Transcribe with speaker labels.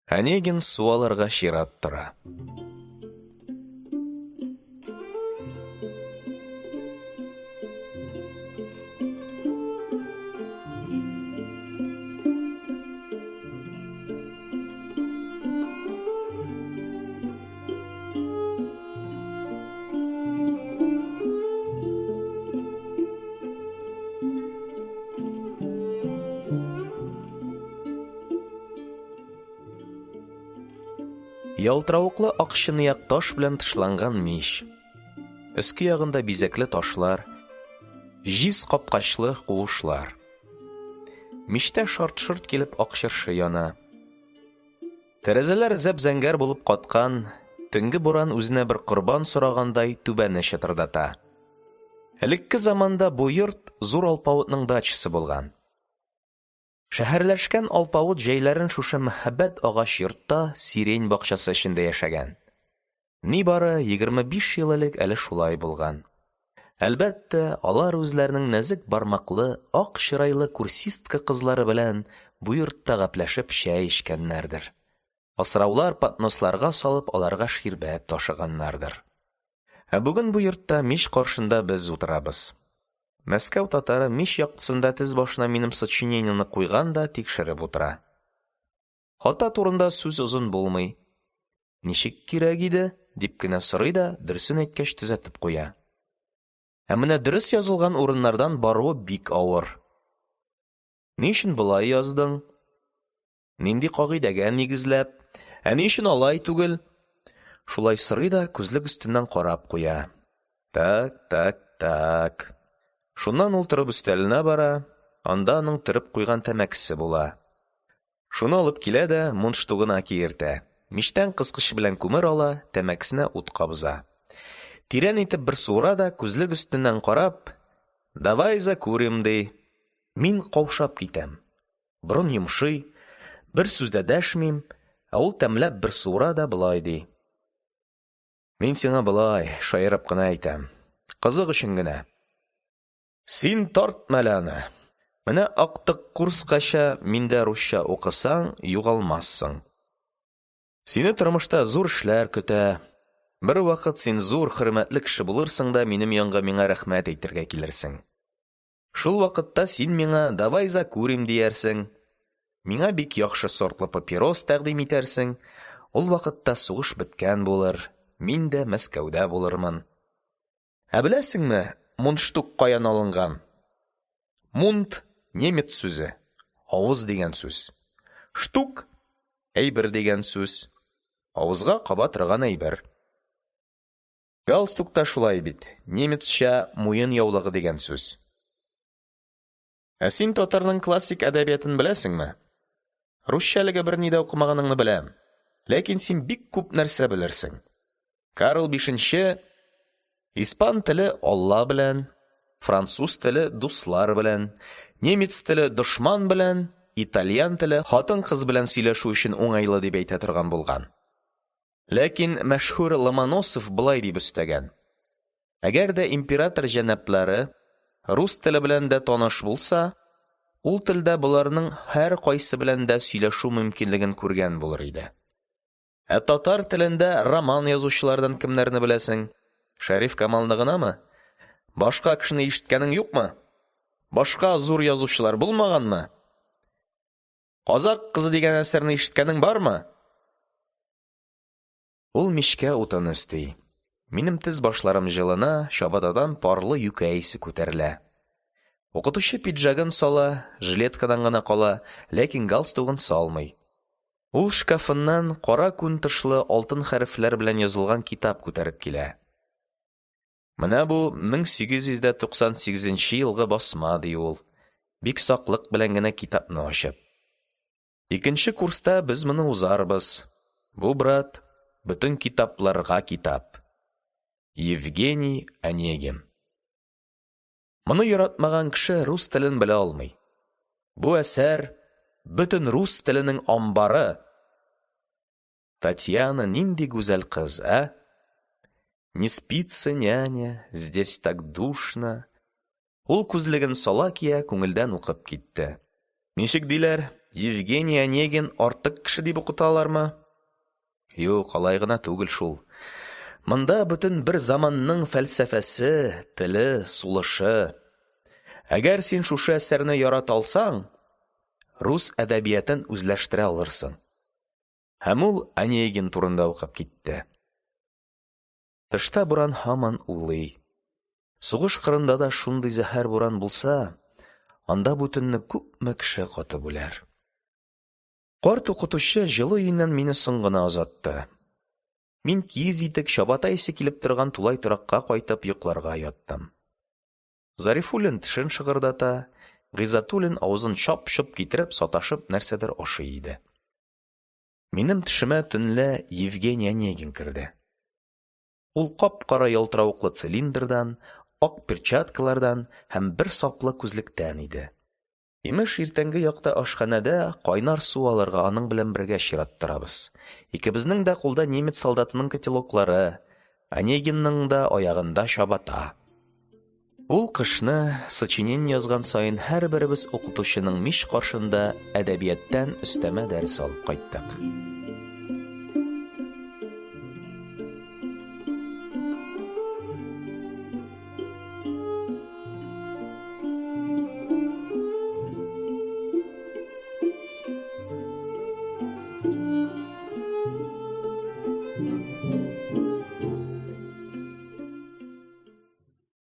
Speaker 1: Онегин су алырга чират тора. Ялтыравыклы ак чынаяк таш белән тышланган мич. Өске ягында бизәкле ташлар, җиз капкачлы куышлар. Мичтә шарт-шорт килеп ак чыршы яна. Тәрәзәләр зәп-зәңгәр булып каткан, төнге буран үзенә бер корбан сорагандай түбәне чытырдата. Элекке заманда бу йорт зур алпавытның дачасы булган. Шәһәрләшкән алпавыт җәйләрен шушы мәһабәт агач йортта сирень бакчасы эчендә яшәгән. Нибары 25 ел элек әле шулай булган. Әлбәттә, алар үзләренең нәзек бармаклы, ак чырайлы курсистка кызлары белән бу йортта гәпләшеп чәй эчкәннәрдер. Асраулар подносларга салып аларга ширбәт ташыганнардыр. Ә бүген бу йортта мич каршында без утырабыз. Мәскәү татары мич яктысында тез башына минем сочинениене куйган да тикшереп утыра. Хата турында сүз озын булмый. Ничек кирәк иде? дип кенә сорый да, дөресен әйткәч төзәтеп куя. Ә менә дөрес язылган урыннардан баруы бик авыр. Ни өчен болай яздың? Нинди кагыйдәгә нигезләп? Ә ни өчен алай түгел? Шулай сорый да күзлек өстеннән карап куя. Так, так, так. Шуннан ул торып өстәленә бара, анда аның төреп куйган тәмәкесе була. Шуны алып килә дә мундштугына киертә, мичтән кыскыч белән күмер ала, тәмәкесенә ут кабыза. Тирән итеп бер суыра да, күзлек өстеннән карап: "Давай закурим", – ди. Мин каушап китәм. Борын йомшый, бер сүз дә дәшмим, ә ул тәмләп бер суыра да болай ди: "Мин сиңа болай, шаярып кына әйтәм. Кызык өчен генә. Син тартма әле аны. Менә актык курскача миндә русча укысаң, югалмассың. Сине тормышта зур эшләр көтә. Бервакыт син зур, хөрмәтле кеше булырсың да минем янга миңа рәхмәт әйтергә килерсең. Шул вакытта син миңа «давай закурим» диярсең. Миңа бик яхшы сортлы папирос тәкъдим итәрсең. Ул вакытта сугыш беткән булыр, мин дә Мәскәүдә булырмын. Ә беләсеңме, мундштук каян алынган? Мунд немец сүзе, авыз дигән сүз. Штук әйбер дигән сүз. Авызга каба торган әйбер. Галстук та шулай бит, немецча муен яулыгы дигән сүз. Ә син татарның классик әдәбиятын беләсеңме? Русча әлегә берни дә укымаганыңны беләм. Ләкин син бик күп нәрсә белерсең. Карл Бишенче испан теле Алла белән, француз теле дуслар белән, немец теле дошман белән, итальян теле хатын-кыз белән сөйләшү өчен уңайлы дип әйтә торган булган. Ләкин мәшһүр Ломоносов болай дип өстәгән: Әгәр дә император җәнаплары рус теле белән дә таныш булса, ул телдә боларның һәркайсы белән дә сөйләшү мөмкинлеген күргән булыр иде. Ә татар телендә роман язучылардан кемнәрне беләсең? Шәриф Камалны гынамы? Башка кешене ишеткәнең юкмы? Башка зур язучылар булмаганмы? Казак кызы дигән әсәрне ишеткәнең бармы? Ул мичкә утын өсти. Минем тез башларым җылына, чабатадан парлы юкә исе күтәрелә. Укытучы пиджагын сала, жилеткадан гына кала, ләкин галстугын салмый. Ул шкафыннан кара күн тышлы алтын хәрефләр белән язылган китап күтәреп килә. Менә бу 1898 нче елгы басма, ди ул, бик саклык белән генә китапны ачып. Икенче курста без моны узарбыз. Бу, брат, бөтен китапларга китап. Евгений Онегин. Моны яратмаган кеше рус телен белә алмый. Бу әсәр бөтен рус теленең амбары. Татьяна нинди гүзәл кыз, ә? Не спится, няня, здесь так душно. Ул күзлеген сала кия, күңелдән укып китте. Ничек диләр? Евгений Онегин артык кеше дип укыталармы? Юк, алай гына түгел шул. Монда бөтен бер заманның фәлсәфәсе, теле, сулышы. Әгәр син шушы әсәрне ярата алсаң, рус әдәбиятын үзләштерә алырсың. Һәм ул Онегин турында укып китте. Тышта буран һаман улый. Сугыш кырында да шундый зәһәр буран булса, анда бу төнне күпме кеше катып үләр. Карт укытучы җылы өеннән мине соң гына озатты. Мин киез итек, чабата исе килеп торган тулай торакка кайтып йокларга яттым. Зарифуллин тешен шыгырдата, Гыйззәтуллин авызын чап-чоп китереп, саташып нәрсәдер ашый иде. Минем төшемә төнлә Евгений Онегин керде. Ул кап-кара ялтыравыклы цилиндрдан, ак перчаткалардан һәм бер саплы күзлектән иде. Имеш, иртәнге якта ашханәдә кайнар су алырга аның белән бергә чират торабыз. Икебезнең дә кулда немец солдатының котелоклары, Онегинның да аягында чабата. Ул кышны сочинение язган саен һәрберебез укытучының мич каршында әдәбияттан өстәмә дәрес алып кайттык.